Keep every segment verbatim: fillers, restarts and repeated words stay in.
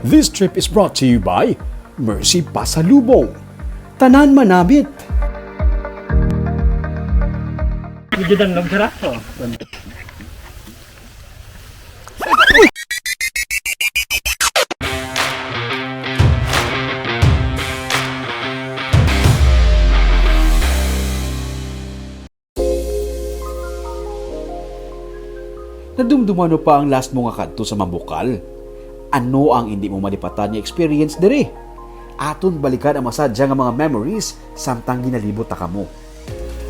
This trip is brought to you by Mercy Pasalubong. Tanan manamit. Medyo danlog, sir, ah. Oo. Nadumduman mo pa ang last mo nga kadto sa Mambukal? Ano ang hindi mo malipatan nga experience diri? Aton balikan ang masadya nga mga memories samtang ginalibot ta kamo.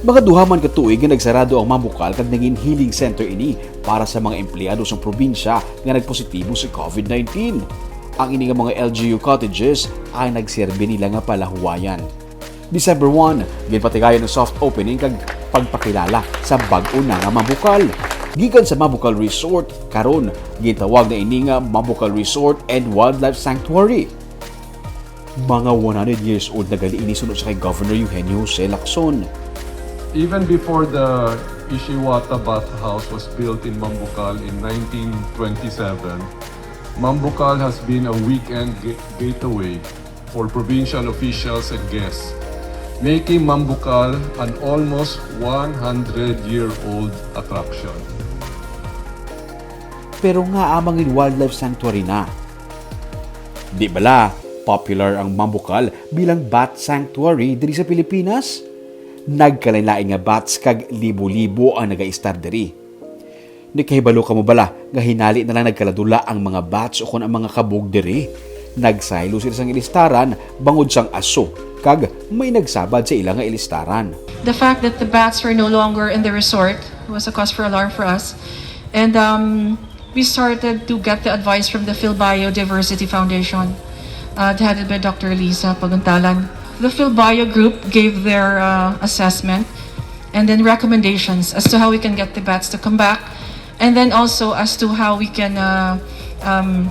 Mga duha man ka tuig nga nagsarado ang Mambukal kag nangin healing center ini para sa mga empleyado sang probinsya nga nagpositibo sa COVID nineteen. Ang ini nga mga L G U cottages ang nagserbi nila nga palahuwayan. December one, ginpatigayon ang soft opening kag pagpakilala sa bag-o na nga Mambukal. Gikan sa Mambukal Resort, karon gintawag na ini nga Mambukal Resort and Wildlife Sanctuary. Mga one hundred years old na gali ini suno sa kay Governor Eugenio Jose Lacson. Even before the Ishiwata Bathhouse was built in Mambukal in nineteen twenty-seven, Mambukal has been a weekend ga- gateway for provincial officials and guests, making Mambukal an almost one hundred-year-old attraction. Pero ngaa mangin wildlife sanctuary na? Di bala, popular ang Mambukal bilang bat sanctuary diri sa Pilipinas? Nagkalain-lain nga bats kag libo-libo ang nagaistar diri. Nakahibalo kamo bala nga hinali na lang nagkaladula ang mga bats ukon ang mga kabog diri? Nagsaylo sila sang ilistaran bangod sang aso, kag may nagsabad sa ila nga ilistaran. The fact that the bats were no longer in the resort was a cause for alarm for us. And um, we started to get the advice from the Phil Biodiversity Foundation, uh, headed by Doctor Lisa Paguntalan. The Phil Bio group gave their uh, assessment and then recommendations as to how we can get the bats to come back, and then also as to how we can uh, um,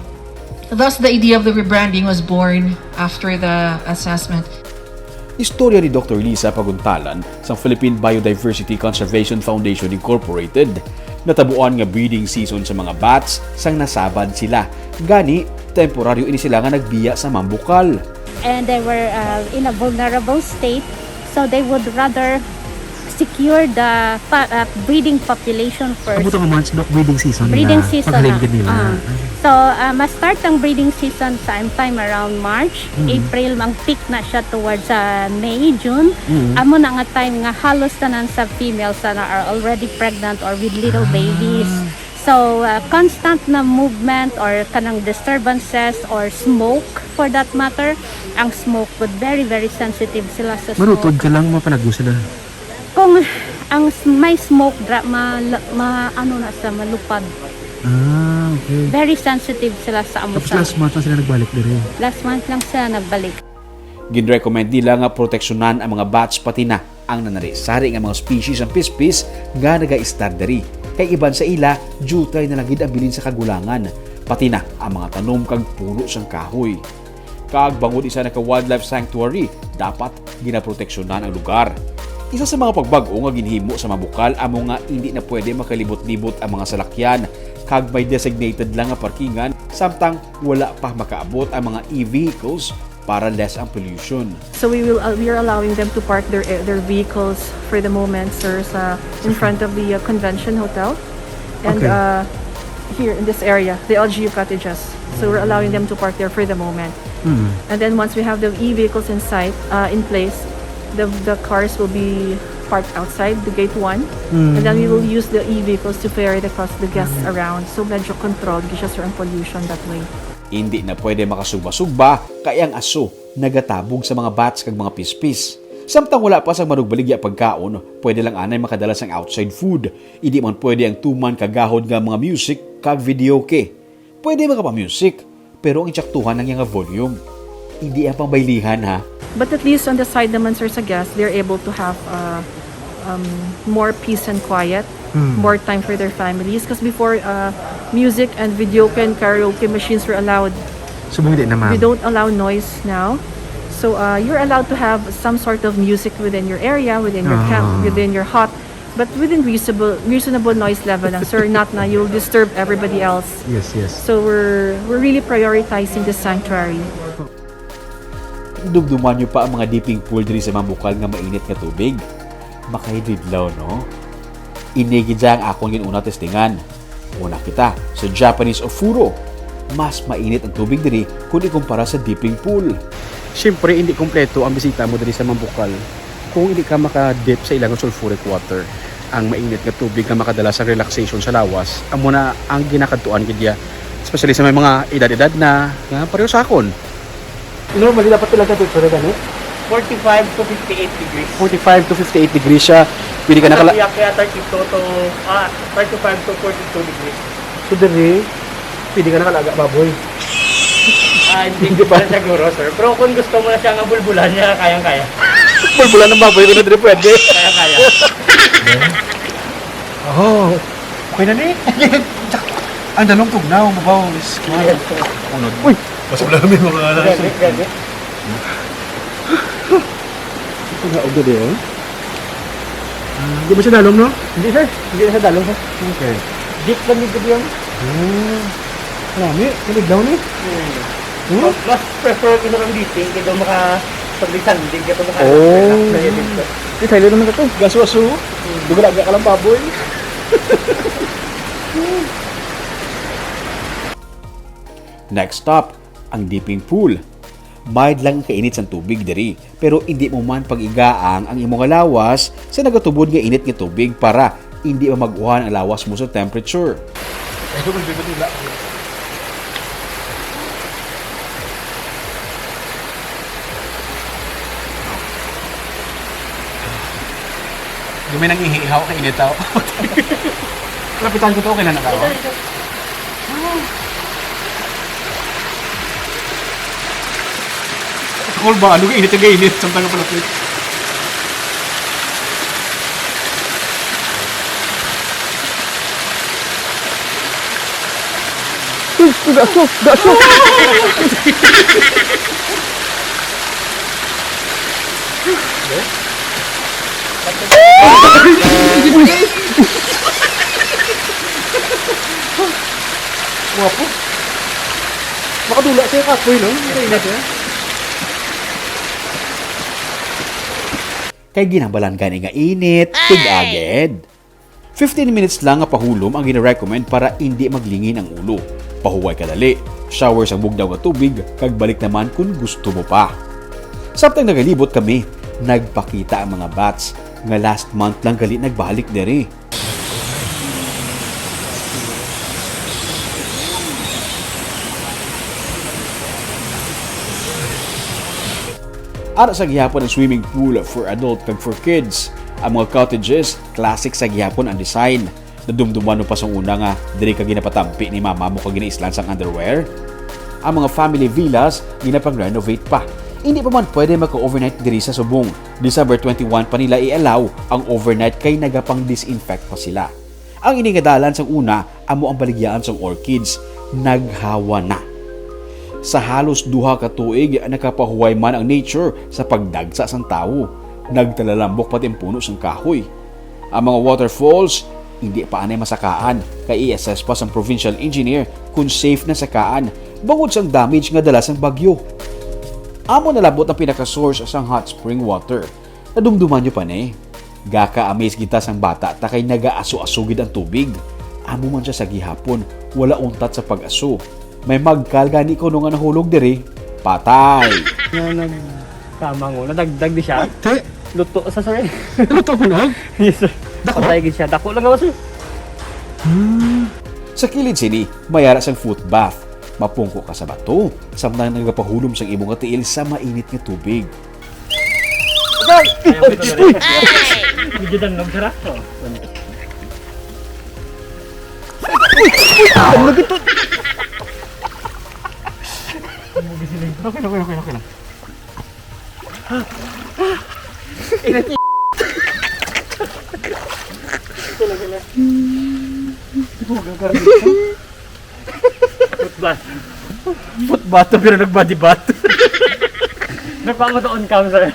thus the idea of the rebranding was born after the assessment. Istorya ni Doktor Lisa Paguntalan sang Philippine Biodiversity Conservation Foundation Incorporated. Natabuan nga breeding season sa mga bats sang nasabad sila. Gani, temporaryo ini sila nga nagbiya sa Mambukal. And they were uh, in a vulnerable state, so they would rather secure the pa- uh, breeding population first. Amo to nga months, Doc, breeding season Breeding na. Season Paghalin na. gid nila. Ah. So, ah, ma-start ang breeding season sometime around March, Mm. April, ang peak na siya towards ah, May, June. Mm. Amo na nga time nga halos tanan sa females na are already pregnant or with little Ah. babies. So, ah, constant na movement or kanang disturbances or smoke for that matter, ang smoke would very, very sensitive sila sa smoke. Manutod ka lang, mapanagos sila. Kung ang s- may smoke, dra, ma, ma, ano na siya, malupad. Ah, okay. Very sensitive sila sa amo Tapos sa last month lang sila nagbalik diri. Last month lang siya nagbalik. Ginrecommend nila nga proteksyonan ang mga bats pati na ang nanari-sari nga mga species ang pispis nga nagaistar diri. Kay iban sa ila, diutay na lang gid ang bilin sa kagulangan, pati na ang mga tanom kag puno sang kahoy. Kag bangod isa na ka wildlife sanctuary, dapat ginaproteksyonan ang lugar. Isa sa mga pagbag-o nga ginhimo sa Mambukal amo nga indi na pwede makalibot-libot ang mga salakyan, kag may designated lang nga parkingan, samtang wala pa makaabot ang mga e-vehicles para less ang pollution. So we will uh, we are allowing them to park their their vehicles for the moment, sir, sa in front of the uh, convention hotel, and Okay. uh, here in this area, the L G U cottages. So we're allowing them to park there for the moment, Mm. and then once we have the e-vehicles in sight uh, in place, the the cars will be parked outside the gate one, Mm. and then we will use the e-vehicles to ferry the cus- the guests around. So medyo controlled siya, sir, ang pollution that way. Indi na pwede makasugba-sugba kay ang aso nagatabog sa mga bats kag mga pispis. Samtang wala pa sang manugbaligya pagkaon, pwede lang anay makadala sang outside food. Indi man pwede ang tuman kagahod nga mga music kag videoke. Pwede makapamusic, pero ang intsaktuhan ang iyang volume. Indi ang pangbaylihan, ha. But at least on the side naman, sir, sa guests, they're able to have uh, um, more peace and quiet, Hmm. more time for their families. Because before, uh, music and videoke and karaoke machines were allowed. So, hindi na, ma'am. We don't allow noise now. So uh, you're allowed to have some sort of music within your area, within your camp, Ah. within your hut. But within reasonable, reasonable noise level lang, sir, not na you'll disturb everybody else. Yes, yes. So we're, we're really prioritizing the sanctuary. Dumduman nyo pa ang mga dipping pool diri sa Mambukal nga mainit nga tubig. Makahidlaw, no? Ini gid ang akon gin-una testingan. Una kita sa Japanese Ofuro. Mas mainit ang tubig diri kung ikumpara sa dipping pool. Siyempre, hindi kompleto ang bisita mo diri sa Mambukal kung hindi ka maka-dip sa ilang sulfuric water. Ang mainit nga tubig nga makadala sa relaxation sa lawas, amo na ang ginakadtuan gid niya, especially sa may mga edad-edad na nga pareho sa akon. Normally, dapat pila temperature gani? forty-five to fifty-eight degrees. Forty-five to fifty-eight degrees siya. Pwede ka nakala... Kaya, kaya thirty-two to, ah, thirty-five to forty-two degrees. So, diri, pwede ka nakalaga baboy. Ah, hindi pa siguro, sir. Pero kung gusto mo na siya nga bulbulan niya, kayang-kaya. Bulbulan ng baboy ko na diri pwede. Kayang-kaya. Oh, okay na ni. Ang dalong tugnaw, mabaw is kuwan. Unod. Uy! Mas wala kami mga alas. Gani, gani. Ito na, ugod eh. Ah, di ba siya dalong, no? Hindi, sir. Hindi na sa dalong, sir. Okay. Deep lang dito yung Oh, marami. Naligaw ni. Hmm. Hmm? Mas, mas prefer ko na lang dito. Kaya daw maka pagdisandig ka maka Oh. Kaya dito. Di tayo naman ito. Gaso-aso. Dugalaga ka lang baboy. Next stop, ang dipping pool. Mild lang ang kainit sang tubig diri, pero indi mo man pag-igaang ang imo nga lawas sa nagatubod nga init nga tubig para indi mamag-uhan ang lawas mo sa temperature. Gamay nang ihihaw kay init tao. Lapitan ko to, okay na nakawa. Takol ba? Ano ka init, taga init? Samtang ka palapit. Uy, gaso, gaso. Guwapo. Makadula siya kapoy, no? Hindi kainit, eh. Kay ginambalan gani nga init, tig-agid. Fifteen minutes lang nga pahulom ang gina-recommend para indi maglingin ang ulo. Pahuway kadali, shower sa bugnaw nga tubig, kag balik naman kon gusto mo pa. Samtang nagalibot kami, nagpakita ang mga bats nga last month lang gali nagbalik diri. Ara sa gihapon ang swimming pool for adult kag for kids. Ang mga cottages, classic sa gihapon ang design. Nadumduman mo pa sa una nga diri ka ginapatampi ni mama mo kag ginaislan sang underwear? Ang mga family villas, ginapang-renovate pa. Hindi pa man pwede maka-overnight diri sa subong. December twenty-one pa nila i-allow ang overnight kay nagapang-disinfect pa sila. Ang ini nga dalan sang una amo ang baligyaan sang orchids, naghawa na. Sa halos duha ka tuig, nakapahuway man ang nature sa pagdagsa sang tawo. Nagtalalambok pati ang puno sang kahoy. Ang mga waterfalls, hindi pa anay masakaan, kay i-assess pa sang provincial engineer kung safe na sakaan bangod sang damage nga dala sang bagyo. Amo na labot ang pinaka-source sang hot spring water. Nadumduman nyo pa ni? Gaka-amaze kita sang bata ta kay nagaaso-aso gid ang tubig. Amo man siya sa gihapon, wala untat sa pag-aso. May magkal gani kuno nga nahulog diri. Patay! Nga nagkamang, oh. Nadagdag di siya. Ay, te! Luto sa, sir. Luto ko na? Yes, sir. Dako? Patay gid siya. Dako lang ako, sir. Sa kilid sini, may ara sang foot bath. Mapungko ka sa bato, samtang nagapahulom sang imo nga tiil sa mainit nga tubig. Uy! Uy! Uy! Medyo danlog, sir, ah. Oh. Uy! Uy! Danlog ito! Okay, okay, okay, okay lang. Foot bath. Foot bath, pero nag-body bath. Nagpangutoon ka, sir.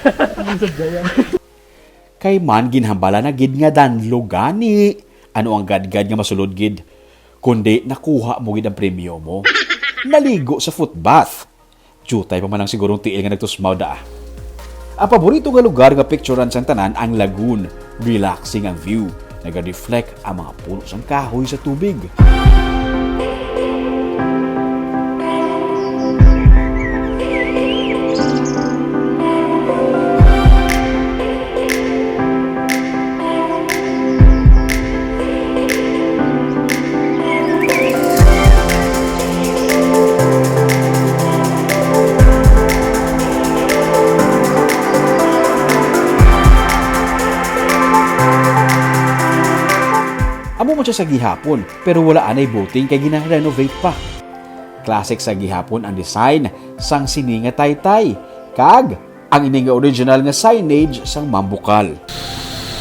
Kay man ginhambala na gid nga danlo gani. Ano ang gadgad nga masulod gid? Kundi nakuha mo gid ang premyo mo. Naligo sa foot bath. Jutay pa man ang sigurong tiil nga nagtusmaw da. Ang paborito nga lugar nga picturan sang tanan ang lagoon. Relaxing ang view. Naga-reflect ang mga puno sang kahoy sa tubig. Amo man siya sa gihapon, pero wala anay boating kay gina-renovate pa. Classic sa gihapon ang design sang sini nga taytay, kag ang ini nga original nga signage sang Mambukal.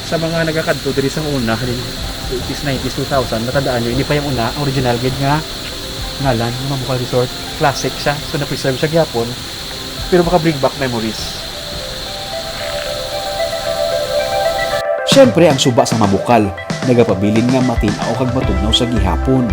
Sa mga nagakadto diri sang una, halin eighties, nineties, two thousand, matandaan nyo, ini pa yung una, ang original gid nga ngalan ng Mambukal Resort. Classic siya, so na-preserve siya gihapon, pero maka-bring back memories. Siyempre, ang suba sa Mambukal nagapabilin nga matin-aw kag matugnaw sa gihapon.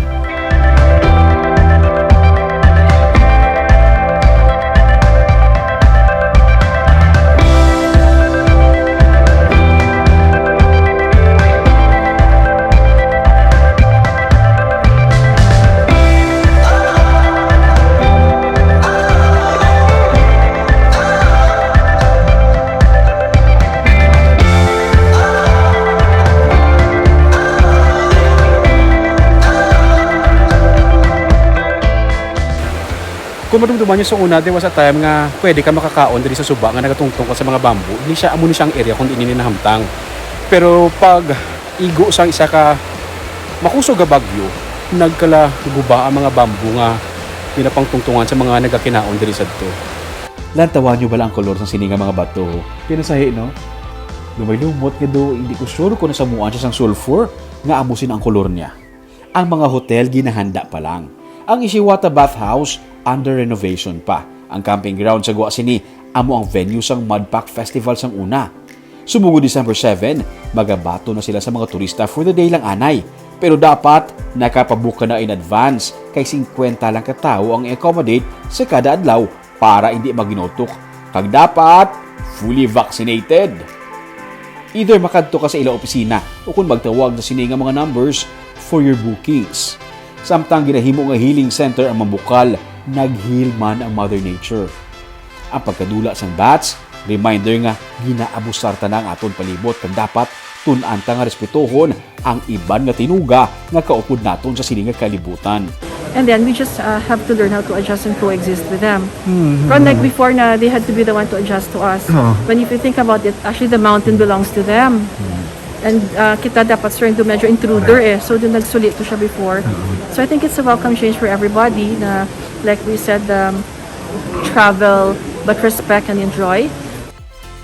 Kung madumduman nyo sa una, there was a time nga pwede ka makakaon diri sa suba nga nagatungtong ka sa mga bamboo. Hindi siya, amo ni siya ang area kung diin ini nahamtang. Pero pag igo sang isa ka makusog nga bagyo, nagkalaguba ang mga bamboo nga ginapangtungtungan sa mga nagakinaon diri sadto. Lantawan nyo bala ang kolor sang sini nga mga bato? Pinasahi, no? Lumay-lumot nga do, hindi ko sure kung nasamuan siya sang sulfur nga amo sina ang kolor niya. Ang mga hotel ginahanda pa lang. Ang Ishiwata Bathhouse under renovation pa. Ang camping ground sa gwa sini amo ang venue sang Mudpak Festival sang una. Subong December seven, magabato na sila sa mga turista for the day lang anay. Pero dapat nakapabook ka na in advance, kay singkwenta lang ka tawo ang i-accommodate sa kada adlaw para hindi maginutok. Kag dapat fully vaccinated. Either makadto ka sa ila opisina o kung magtawag sa sini nga mga numbers for your bookings. Samtang ginahimo nga healing center ang Mambukal, nag-heal man ang Mother Nature. Ang pagkadula sang bats, reminder nga ginaabusar ta na ang aton palibot kag dapat tun-an ta nga respetuhon ang iban nga tinuga nga kaupod naton sa sini nga kalibutan. And then we just uh, have to learn how to adjust and coexist with them. From like before na they had to be the one to adjust to us. Oo. When if you think about it, actually the mountain belongs to them. And uh, kita dapat, sir, do medyo intruder eh. So doon nagsuli to siya before. So I think it's a welcome change for everybody na, like we said, um, travel but respect and enjoy.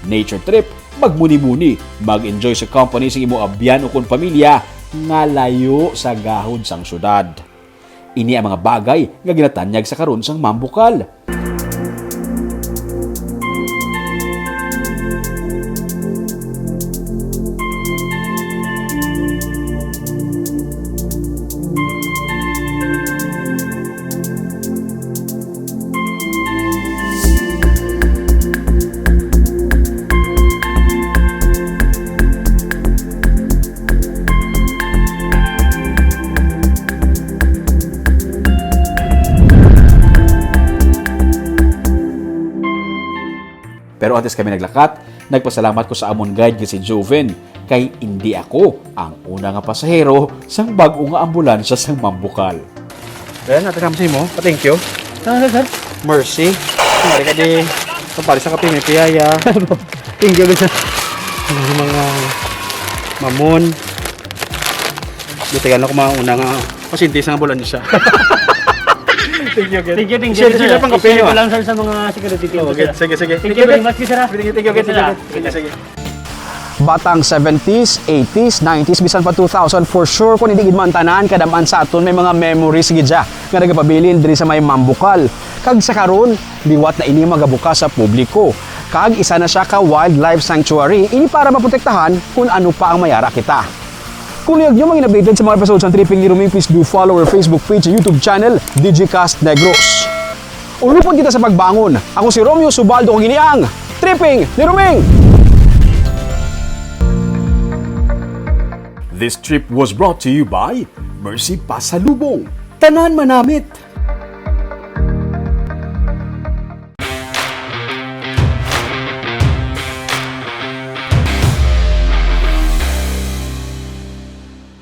Nature trip, magmuni-muni, mag-enjoy sa company sa imo abyan o kon pamilya nga layo sa gahod sang syudad. Ini ang mga bagay nga ginatanyag sa karon sang Mambukal. Pero antes kami naglakat, nagpasalamat ko sa amon guide nga si Joven, kay indi ako ang una nga pasahero sang bag-o nga ambulansya sang Mambukal. Ayan, ate Ramsey mo. Pa-thank you. Ano, sir? Mercy. Mari ka di. Kumpare sa kape, may piyaya. Thank you, sir. Ang mga mamon. Dito ka na kumauna nga. Pasyente sa ambulansya. Thank you, good. Thank you, thank you, Share, sir. Share pang kape, Share ko ah. lang, sir, sa mga security team, Oh, sir. good. Sige, sige. Thank you very much, sir, ah. Thank you, thank you, good. Sige, sir. Sige, sige. Batang seventies, eighties, nineties, bisan pa two thousand, for sure, kung hindi gid man tanan, kadam-an sa aton may mga memories gid siya nga nagapabilin diri sa may Mambukal. Kag sa karon, liwat na ini magabukas sa publiko. Kag isa na siya ka wildlife sanctuary, ini para maprotektahan kun ano pa ang mayara kita. Kung luyag nyo mangin updated sa mga episode sa Tripping ni Ruming, please do follow our Facebook page and YouTube channel, Digicast Negros. Ulupod kita sa pagbangon. Ako si Romeo Subaldo, kag ini ang Tripping ni Ruming! This trip was brought to you by Mercy Pasalubong. Tanan manamit!